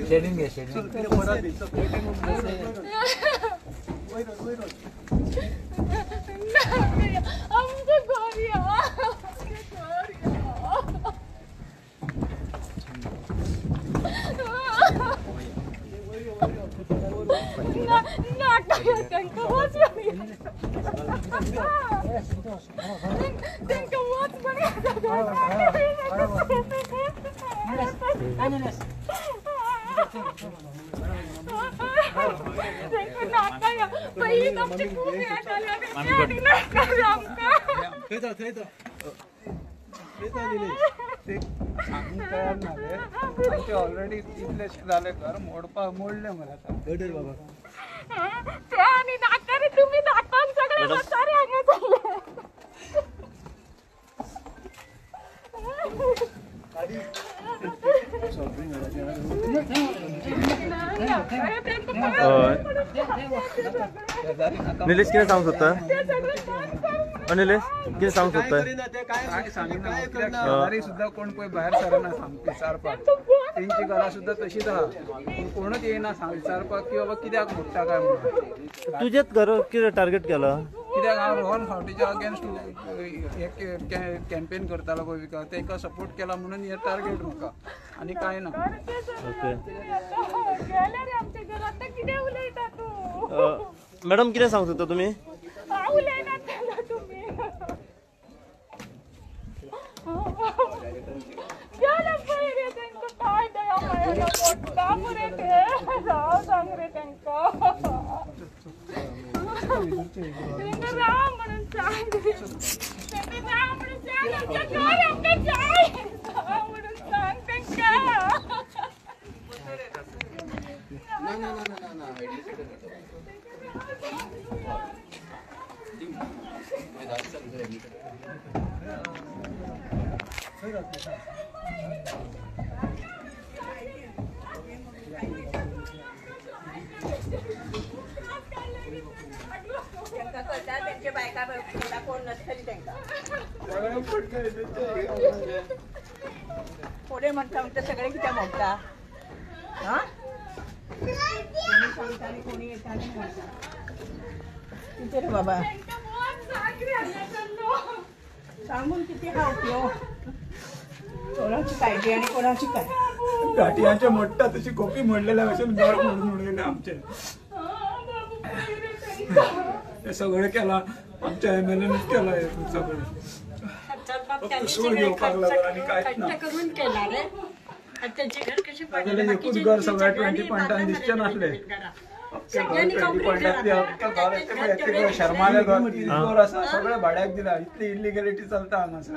Shading घे shading already इतले जाले घर मोडपा मोडले मला आता बाबा ते आनी नाका रे तुम्ही दाखोवन सगळे म्हातारे हांगा जाले. निलेश कितें सांगूंक सोदता? निलेश कितें सांगूंक सोदता? काय सांगिना शेजारी सुद्दां कोण पळय भायर सरना सामकी विचारपाक. तेंची घरां सुद्दां तशीच आहा, कोणूच येयना विचारपाक की बाबा कित्याक मोडटा काय म्हणून. तुजेच घर कितें टार्गेट केला? कित्याक हांव रोहन फावटीच्या अगेन्स्ट हे कॅम्पेन करतालो पळय विकास, तेका सपोर्ट केला म्हणून हे टार्गेट म्हाका आनी कांय ना. ओके मॅडम कितें सांगूंक सोदता तुमी? कोणे म्हणटा म्हणटा सगळे कित्याक मोडटा? हा कोणी सांगता आनी कोणी येता आनी म्हणटा कितें रे बाबा सांगून कितें हा उपयोग? कोणाची काळजी आनी कोणाची काय? गाठयांचे मोडटा तशी गोपी मोडलेल्या भशेन घर मोडून उडयलें आमचें. हे सगळें केलां आमच्या एमएलएनूच केलां हें सगळें. सूड घेवपाक लागलो आनी कांयच ना. एकूच घर सगळ्या 20 पॉयंटान दिसचें नासलें. घर शर्मालें घर घर आसा सगळें भाड्याक दिला. इतली इलिगॅलिटी चलता हांगासर.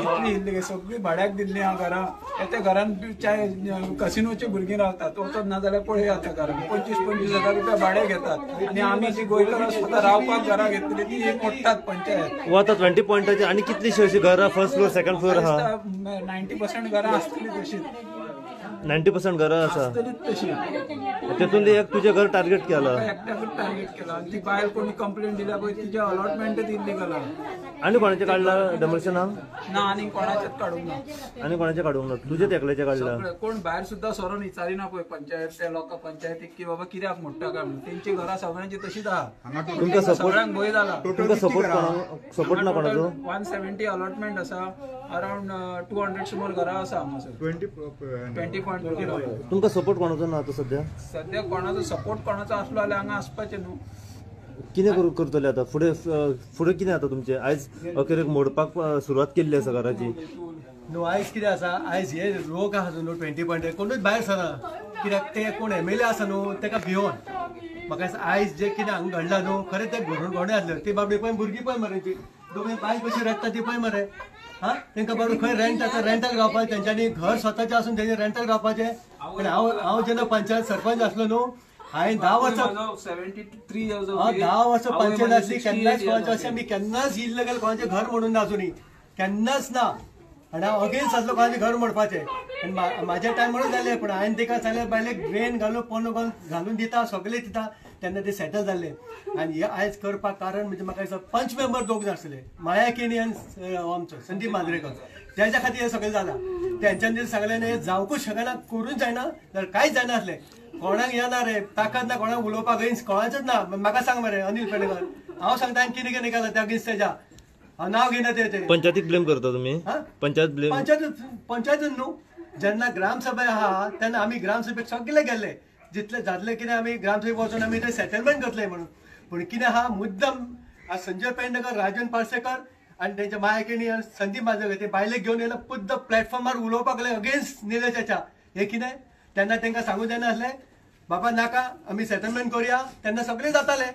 इतली इल्लिगल सगळी भाड्याक दिल्ली आहा घरां. त्या घरान चाय कसिनोची भुरगीं रावतात. वचत ना जाल्यार पळया त्या घरान 25-25 हजार रुपया भाडें घेतात आनी आमी जी गोंयकारां स्वता रावपाक घरां घेतली ती मोडटात पंचायत. आतां 20 पॉयंटाची आनी कितलीशी अशी घरां फर्स्ट फ्लोर सेकंड फ्लोर आहा? 90% घरां आसतली तशीच. 90% घरां आसा तेतून एक तुजें घर टार्गेट केलां. एकट्याकूच टार्गेट केलां आनी ती बायल कोणी कंप्लेन दिल्या पळय तिजें अलॉटमेंटच इल्लीगल आहा. आनी कोणाचें काडलां डेमोलिशनाक? ना आनी कोणाचेंच काडूंक ना. आनी कोणाचें काडूंक ना? तुजेंच एकल्याचें काडलां? कोण भायर सुद्दां सरोन विचारिना पळय पंचायत त्या लोकां पंचायतीक की बाबा कित्याक मोडटा काय म्हणून. तेंची घरां सगळ्यांची तशीच आहा. तुमकां सपोर्ट सगळ्यांक भंय जाला. तुमकां सपोर्ट सपोर्ट ना कोणाचो? 170 अलॉटमेंट आसा, अरावंड 200 सुमार घरां आसा हांगासर. 20 पॉयंट. तुमकां सपोर्ट कोणाचो ना आतां सद्या? सद्या कोणाचो सपोर्ट कोणाचो आसलो जाल्यार हांगा आसपाचें न्हू. कितें करतले आतां फुडें? फुडें कितें आतां तुमचें? आयज अखेरेक मोडपाक सुरवात केल्ली आसा घराची. न्हू आयज कितें आसा, आयज हे लोक आसा न्हू 20 पॉयंट कोणूच भायर सरना कित्याक ते कोण एमएलए आसा न्हू तेका भियोन. म्हाका दिसता आयज जें कितें हांगा घडलां न्हू खरें तें घडोवन आसलें. ती बाबडी पळय भुरगीं पळय मरे, ती दोगांय बायल कशी रडटा ती पळय मरे. हा तेंकां बाबडी खंय रेंट आसा, रेंटाक रावपाचें तेंच्यांनी घर स्वताचें आसून तेंचे रेंटाक रावपाचें. आनी हांव जेन्ना पंचायत सरपंच आसलो न्हू हांवें 10 वर्सां 10 वर्सां पंचायत आसली केन्नाच कोणाचें अशें आमी केन्नाच इल्लीगल कोणाचें घर म्हणून ना अजुनूय केन्नाच ना. आनी हांव अगेन्स्ट आसलो कोणाचें घर मोडपाचें. आनी म्हाज्या टायमारूच जालें, पूण हांवें तेका सांगलें बायलेक ड्रेन घालून पोनो घालून दिता सगळें दिता, तेन्ना ते सेटल जाल्ले. आनी हे आयज करपाक कारण म्हणजे म्हाका दिसता पंच मेंबर दोग जाण आसले, माया केणी आनी आमचो संदीप मांद्रेकर, तेच्या खातीर हें सगळें जालां. तेंच्यांनी सगळ्यांनी हें जावंकूच शकना, करूंक जायना, जाल्यार कांयच जायना आसलें. कोणाक येना रे ताकद ना, कोणाक उलोवपाक अगेन्स्ट कोणाचेच ना. म्हाका सांग मरे अनिल पेडणेकर, हांव सांगता हांवें कितें कितें केलां त्या अगेन्स्ट तेज्या, हांव नांव घेयना ते. पंचायतीक ब्लेम करता तुमी? पंचायत ब्लेम? पंचायत न्हू, जेन्ना ग्रामसभा आहा तेन्ना आमी ग्रामसभेक सगळे गेल्ले, जितले जातले कितें आमी ग्रामसभेक वचून आमी ते सेटलमेंट करतले म्हणून. पूण कितें आहा मुद्दम आज संजय पेडणेकर, राजन पार्सेकर आनी तेंच्या माया केणी आनी संदीप मांद्रेकर ते बायलेक घेवन येयला पुद्द प्लॅटफॉर्मार उलोवपाक लागले अगेन्स्ट निलेशाच्या. हें कितें तेन्ना तेंकां सांगूंक जायना आसलें बाबा नाका आमी सेटलमेंट करुया, तेन्ना सगळें जातालें.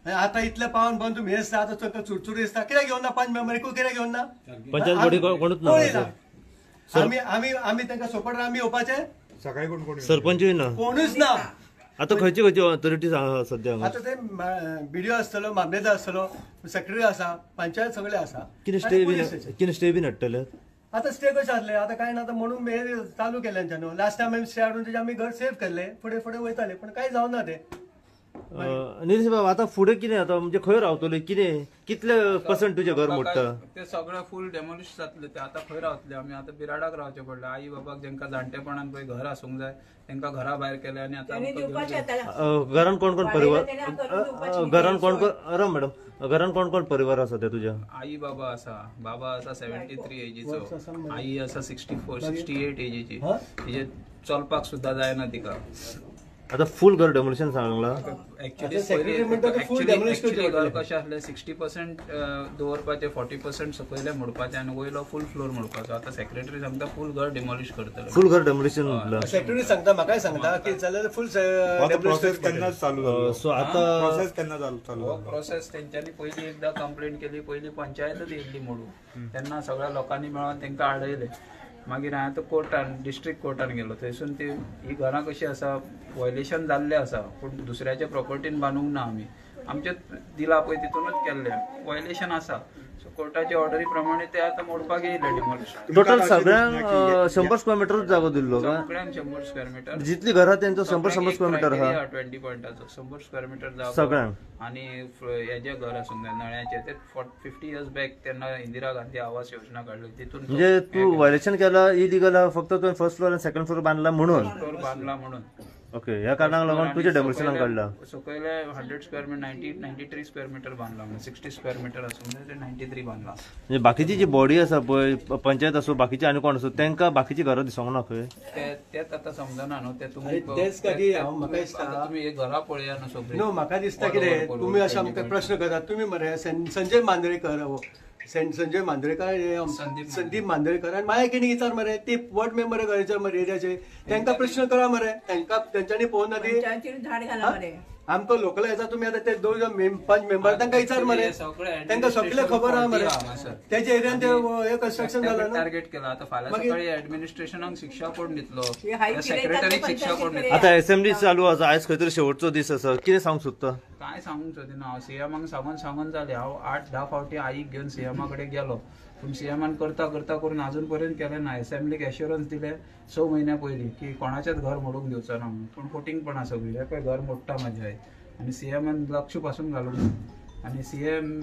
आतां इतलें पावन बंद तुमी दिसता, आतां चड चुरचुरी दिसता, कित्याक घेवन ना पंच मेंबर एकूय कित्याक घेवन ना? पंचायत बॉडी कोणूच ना. आमी आमी आमी तांकां सपोर्ट आमी येवपाचे, सरपंचूय ना, कोणूच ना. आतां खंयची खंयची ऑथॉरिटीज आहा सद्या? आतां ते बीडीओ आसतलो, मामलेदार आसतलो, सेक्रेटरी आसा, पंचायत सगळे आसा. कितें स्टे बीन, कितें स्टे बीन हाडटले? आतां स्टे कशें जातले आतां कांय ना, आतां म्हणून हें चालू केलें तेंच्यांनी. लास्ट टायम आमी स्टे हाडून तेजें आमी घर सेव केल्लें, फुडें फुडें वयताले पूण कांय जावना तें. निलेश बाब, आतां फुडें कितें आतां म्हणजे खंय रावतले, कितें कितले पर्संट तुजें घर मोडटा? ते सगळें फूल डेमोलिश जातलें. ते आतां खंय रावतले आमी? आतां बिराडाक रावचें पडलें. आई बाबाक जेंकां जाणटेपणान पळय घर आसूंक जाय तेंकां घरा भायर केलें. आनी आतां घरान कोण कोण परिवार, घरान कोण कोण राव मॅडम, घरान कोण कोण परिवार आसा ते तुज्या? आई बाबा आसा, बाबा आसा 73 एजीचो, आई आसा 64 68 एजीची, तिजे चलपाक सुद्दां जायना तिका. आता फुल घर डेमोलिशन सांगला? एक्चुअली घर कशें आसलें 60% दवरपाचें, 40% सकयलें मोडपाचें आनी वयलो फूल फ्लोर मोडपाचो. आतां सेक्रेटरी सांगता फूल घर डेमोलिश करतले. फूल घर डेमोलिशन म्हटलं सेक्रेटरी सांगता, म्हाकाय सांगता की जाल्यार फूल प्रोसेस केन्ना चालू जालो? सो आतां प्रोसेस केन्ना चालू? हो प्रोसेस तेंच्यांनी पयलीं एकदां कंप्लेंट केली, पयलीं पंचायतच येयल्ली मोडून, तेन्ना सगळ्या लोकांनी मेळोन तेंकां आडयलें. मागीर हांवें आतां कोर्टान, डिस्ट्रिक्ट कोर्टान गेलो, थंयसून ती ही घरां कशीं आसा व्हायलेशन जाल्लें आसा, पूण दुसऱ्याच्या प्रॉपर्टीन बांदूंक ना आमी, आमचें दिलां पळय तितूनच केल्लें व्हायलेशन आसा. सो कोर्टाच्या ऑर्डरी प्रमाणे ते आतां मोडपाक येयले डिमोलिशन. टोटल सगळ्यांक 100 स्क्वेअर मिटरूच जागो दिल्लो? सगळ्यांक 100 स्क्वेअर मिटर, जितली घरां तेंचो 100 स्क्वेअर मिटर आहा, 20 पॉयंटाचो 100 स्क्वेअर मिटर जागो सगळ्यांक. आनी हेजें घर आसूंक जाय नळ्याचें, ते 50 इयर्स बॅक तेन्ना इंदिरा गांधी आवास योजना काडली तितून. म्हणजे तूं व्हायलेशन केला इलिगल आहा, फक्त तुवें फर्स्ट फ्लोर आनी सेकंड फ्लोर बांदला म्हणून? फ्लोर बांदला म्हणून. ओके, ह्या कारणाक लागून तुजें डेमोलिशनाक काडला. सकयले 100 स्क्वेअर मिटर 93 स्क्वेअर मिटर बांदला, 60 स्क्वेअर मिटर आसूंक जाय ते 93 बांदला. म्हणजे बाकीची जी बॉडी आसा पळय, पंचायत आसूं बाकीचे आनी कोण आसूं, तेंकां बाकीची घरां दिसोंक ना खंय? तेच आतां समजना न्हू ते तुमी. तेच खातीर हांव म्हाका दिसता तुमी एक घरां पळया न्हू सगळीं. न्हू म्हाका दिसता कितें तुमी अशें आमकां प्रश्न करतात तुमी मरे संजय मांद्रेकर, संजय मांद्रेकर, संदीप मांद्रेकर आनी माया केणी विचार मरे, ती वॉर्ड मेंबर विचार मरे एरियाचे, तेंकां प्रश्न करा मरे, तेंकां तेंच्यांनी पळोवना ती. आमकां लोकल येता तुमी आतां ते दोन पंच मेंबर तांकां विचार मरे, तांकां सगळें खबर आहा मरे, तेच्या एरियान ते हे कन्स्ट्रक्शन जालां न्हू. टार्गेट केला आतां फाल्यां सकाळी एडमिनिस्ट्रेशनाक शिक्षा कोण दितलो, सेक्रेटरीक शिक्षा कोण दितलो? आतां असेंब्ली चालू आसा, आयज खंय तरी शेवटचो दीस आसा, कितें सांगूंक सोदता? कांय सांगूंक सोदिना हांव. सीएमाक सांगून सांगून जालें. हांव 8-10 फावटी आईक घेवन सीएमा कडेन गेलो, पूण सीएमान करता करता करून अजून पर्यंत केलें ना. असेंब्लीक एश्युरन्स दिले 6 म्हयन्या पयलीं की कोणाचेंच घर मोडूंक दिवचो ना म्हणून, पूण फटींगपणां सगळीं. हें पळय घर मोडटा म्हाज्या आई, आनी सीएमान लक्ष पासून घालूंक ना. आनी सीएम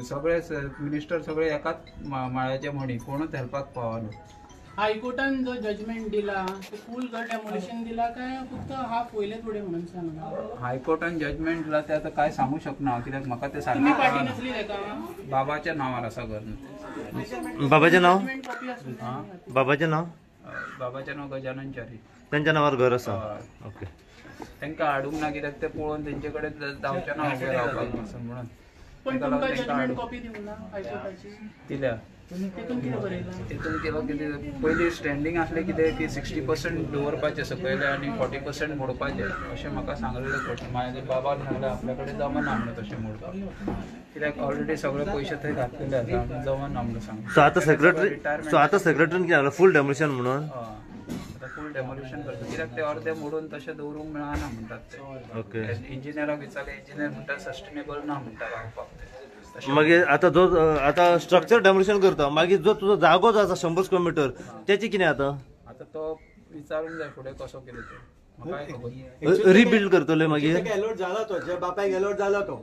सगळे मिनिस्टर सगळे एकाच माळ्याचे म्हणी, कोणूच हेल्पाक पावना. हायकोर्टान जो जजमेंट दिला ते फूल घर डेमोलिशन दिला काय फक्त हाफ वयले थोडे म्हणून सांगला? हायकोर्टान जजमेंट दिला ते आतां काय सांगू शकना, कित्याक म्हाका ते तुमी पार्टी नसली तेका? बाबाच्या नांवार आसा घर. बाबाचें नांव? बाबाचें नांव? बाबाचें नांव गजानन च्यारी. तेंच्या नांवार घर आसा. ओके, तांकां हाडूंक ना कित्याक ते पळोवन तेंचे कडेन जावचें ना उबें रावपाक म्हणून. पण तुमकां जजमेंट कॉपी दिवंक ना हायकोर्टाची? दिल्या. तितून कितें बरयलां? तितून केलो कितें पयलीं स्टँडींग आसलें कितें की 60% दवरपाचें सकयलें आनी 40% मोडपाचें अशें म्हाका सांगलेलें कोर्टान. मागीर बाबान सांगलें आपल्या कडेन जमना म्हणून तशें मोडपाक, कित्याक ऑलरेडी सगळे पयशे थंय घातलेले आसा आनी जमना म्हणून सांगलें. सो आतां सेक्रेटरी, सो आतां सेक्रेटरीन कितें सांगलें फूल डेमोलिशन म्हणून? आतां फूल डेमोलिशन करता, कित्याक ते अर्दे मोडून तशें दवरूंक मेळना म्हणटात ते. ओके, इंजिनियराक विचारलें, इंजिनियर म्हणटा सस्टेनेबल ना म्हणटा रावपाक ते. मागीर आतां जो आतां स्ट्रक्चर डेमोलिशन करता, मागीर जो तुजो जागो जो आसा 100 स्क्वेअर मिटर तेची कितें आतां? आतां तो विचारूंक जाय फुडें कसो कितें तें. रिबिल्ड करतले मागीर. एलॉट जाला तो, ज्या बापायक एलॉट जाला तो,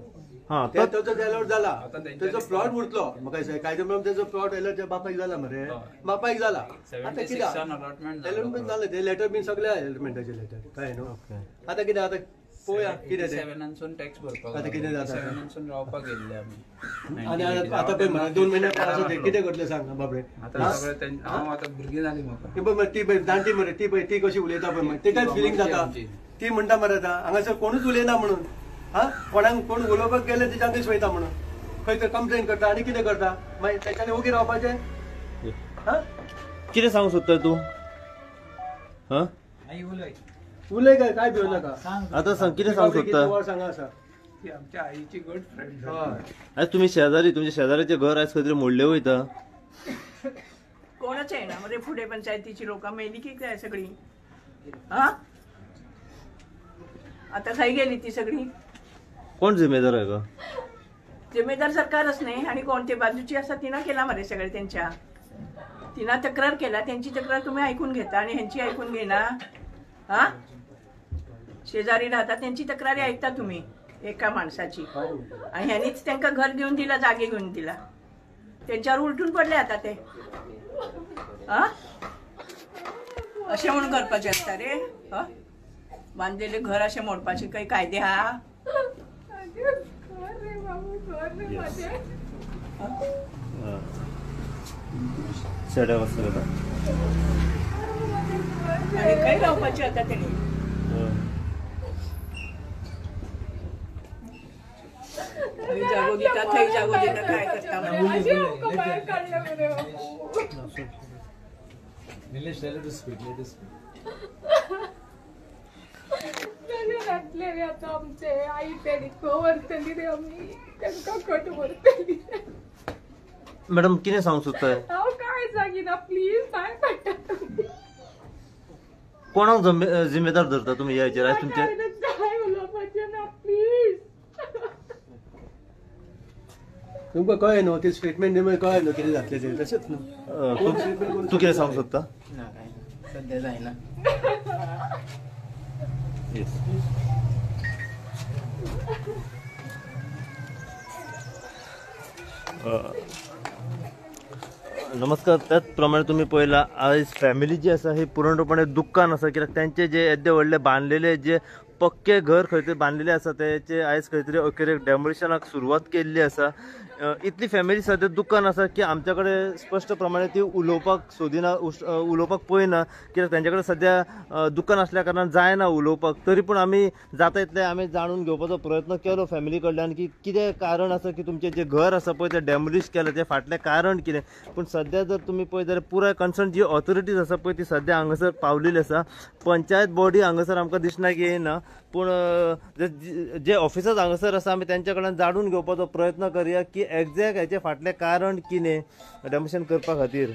हा तेचो एलॉट जाला, तेचो प्लॉट उरतलो. म्हाका कायदे म्हणून तेचो प्लॉट एलॉट ज्या बापायक जाला मरे, बापायक जाला. आतां कितें अलॉटमेंट जालें, ते लेटर बीन सगळे अलॉटमेंटाचे लेटर काय न्हू. आतां कितें आतां पळोवया कितें तें. टॅक्स भरपाक आतां कितें जाता रावपाक गेल्ले आमी. आनी आतां पळय मरे 2 म्हयने आसा ते कितें करतले सांग बाबडे. आतां सगळें हांव आतां भुरगीं जालीं म्हाका. ती पळय ती पळय जाणटी मरे, ती पळय ती कशी उलयता पळय मरे, तिकाय फिलींग जाता. ती म्हणटा मरे आतां हांगासर कोणूच उलयना म्हणून, हा कोणाक कोण उलोवपाक गेले तेच्या आमकां वयता म्हणून खंय तर कंप्लेन करता आनी कितें करता मागीर तेच्यानी ओगी रावपाचें. हा कितें सांगूंक सोदता तूं? हा उलय काय काय भिवू नाका. आतां सांग कितें सांगूंक सोदता? सांगा आसा ती आमच्या आईची गुड फ्रेंड. आयज तुमी शेजारी, तुमच्या शेजाऱ्याचें घर आयज खंय तरी मोडलें वयता. कोणच येना मरे फुडें पंचायतीची लोकां मेली की काय सगळी. हा आता खंय गेली ती सगळी? कोण जिम्मेदार आहे का? जिम्मेदार सरकारच नाही आणि कोण ते बाजूची आसा तिना केला मरे सगळे त्यांच्या, तिना तक्रार केला, त्यांची तक्रार तुम्ही ऐकून घेता आणि ह्यांची ऐकून घेना. हा शेजारी राहता त्यांची तक्रारी ऐकता तुम्ही एका माणसाची, आणि ह्यांनीच त्यांना घर घेऊन दिला, जागे घेऊन दिला, त्यांच्यावर उलटून पडले आता ते. हा असे म्हणून करपाचे आसता रे? हा बांधलेले घर असे मोडपाचे काही कायदे हा? आणि खंय रावपाचे आता तेणी? जागो दिता थंय जागो दिता काय करता? घातले रे आता आमचे आई तेणी खंय व्हरतली रे आमी, तांकां खंय व्हरतली? मॅडम कितें सांगूंक सोदताय? हांव काय सांगिना प्लीज, पांय पडटा तुमी. कोणाक जिम्मेदार धरता तुमी ह्या हेचेर? आयज तुमचे काय उलोवपाचें ना प्लीज. तुमकां कळ्ळें न्हू ती स्टेटमेंट दी कळ्ळें न्हू कितें जातलें तें, तशेंच न्हू. तूं कितें सांगूंक सोदता? ना काय सद्या जायना. येस नमस्कार. त्याच प्रमाणे तुम्ही पळयला आयज फॅमिली जी आसा ही पूर्णपणे दुख्खान आसा, कित्याक तांचे जे येदे व्हडले बांदलेले जे पक्के घर खंय तरी बांदलेले आसा तेचे आयज खंय तरी अखेरेक डेमोलिशनाक सुरवात केल्ली आसा. इतली फॅमिली सद्या दुख्खान आसा की आमच्या कडेन स्पश्ट प्रमाणे ती उलोवपाक सोदिना, उलोवपाक पळयना, कित्याक तांचे कडेन सद्या दुख्खान आसल्या कारणान जायना उलोवपाक. तरी पूण आमी जाता इतलें आमी जाणून घेवपाचो प्रयत्न केलो फॅमिली कडल्यान की कितें कारण आसा की तुमचें जें घर आसा पळय तें डेमोलिश केलें, तें फाटलें कारण कितें. पूण सद्या जर तुमी पळयत जाल्यार पुराय कन्सर्न जी ऑथॉरिटीज आसा पळय ती सद्या हांगासर पावलेली आसा. पंचायत बॉडी हांगासर आमकां दिसना की येना, पूण जे ऑफिसर्स हांगासर आसा आमी तेंच्या कडल्यान जाणून घेवपाचो प्रयत्न करया की एग्जॅक्ट हेचे फाटलें कारण कितें डेमोलिशन करपा खातीर.